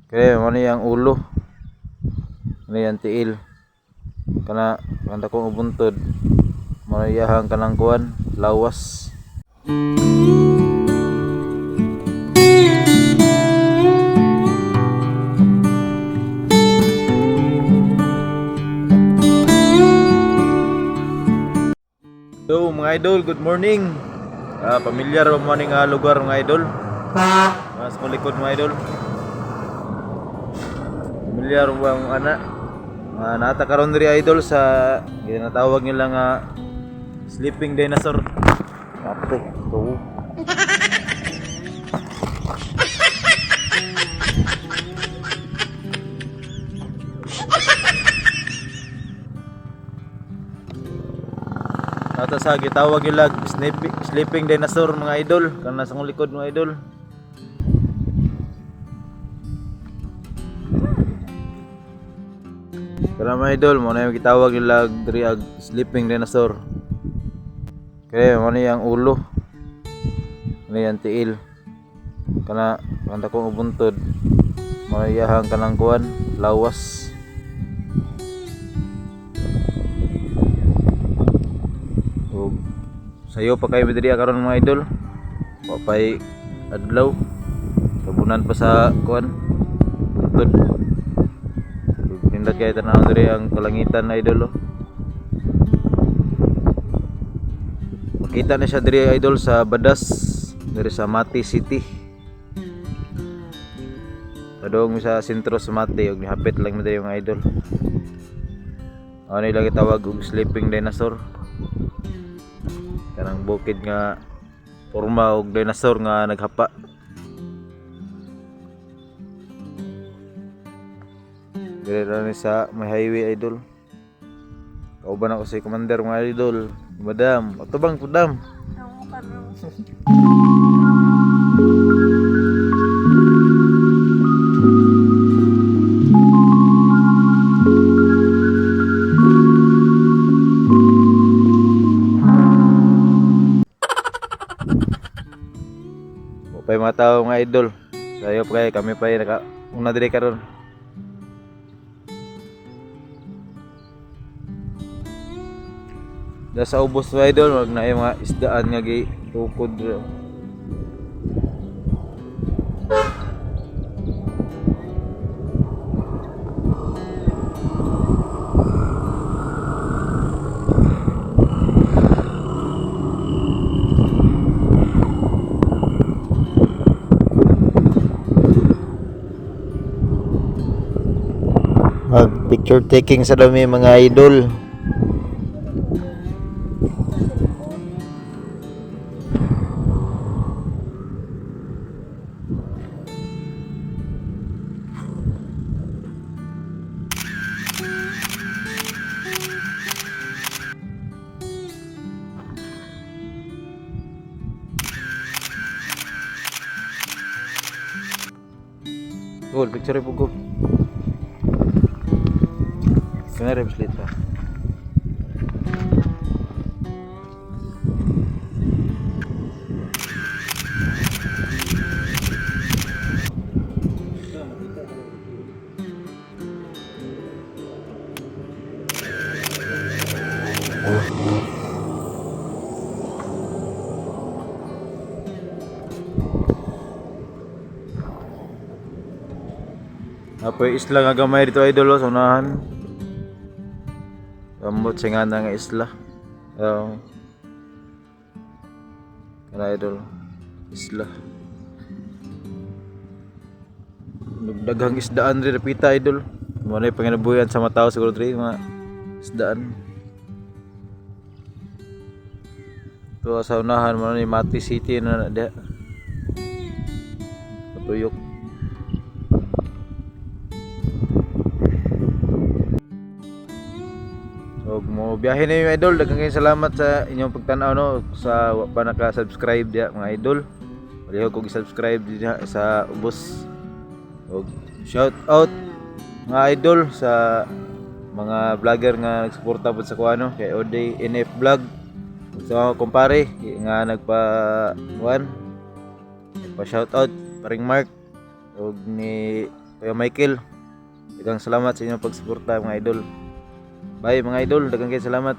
Kaya mo ni ang ulo. Ni ang tiil. Kana kanda kong ubuntod. Mo iyahang kanang kuan, lawas. So mga idol, good morning. Pamilyar ba mo ni nga lugar, mga idol? Mas malikod, mga idol. Pamilyar ba ang ana? Nata karon diri, idol, sa ginatawag nila nga sleeping dinosaur. Ate, to. Nata sa gitawag nila sleeping dinosaur, mga idol. Kana sa akong likod, mga idol. Kana, mga idol, mo na yung gitawag nila diri ag sleeping dinosaur. Kaya mo na yung ulo. Ano yung tiil. Kana kanda kong ubuntod. Mo na iyahang kanang kuan, lawas. Ug sayo pa kayo diri karon, mga idol. Wa pay adlaw. Tabunan pa sa kuan, buntod. Ug nindot kay tan-awon diri ang kalangitan, idol, oh. Makita na siya diri, idol, sa Badas, diri sa Mati City. Padung sa sentro sa Mati ug nihapit lang mi diri, mga idol. Ano nila gitawag og sleeping dinosaur. Kanang bukid nga porma og dinosaur nga naghapa. Dire ra ni sa may highway, idol. Kauban ako si Commander, mga idol. Madam, atubang pudam. Ang karon. Wa pa'y mga tao, mga idol. Sayo pa kayo, kami pa naka una diri karon. Da sa ubos, mga idol, wag na yung mga isdaan nga gi tukod diri. Mag picture taking sa dami, mga idol. Gol, picture po ko. Kaya rin pa. Apoy isla nga gamay dito, idol, oh, sa unahan. Kamot sa nga nga isla. Oh. Kana, idol. Isla. Daghang isdaan diri dapita, idol. Mo na yung panginabuhian sa mga tao siguro diri, mga isdaan. Ito sa unahan mo ni Mati City na na diha. Patuyok. Og mo biyahe na yung idol. Daghang kayong salamat sa inyong pagtan-aw, no, sa wa pa naka-subscribe diha, mga idol. Palihog kog i-subscribe diha sa ubos. Og shout out, mga idol, sa mga vlogger nga nagsuporta pod sa kuano kay Oday NF Vlog. Ug sa mga kumpare nga nagpa kuan, nagpa shout out paring Mark ug ni Kuya Michael. Daghang salamat sa inyong pagsuporta, mga idol. Bye, mga idol, daghang kay salamat.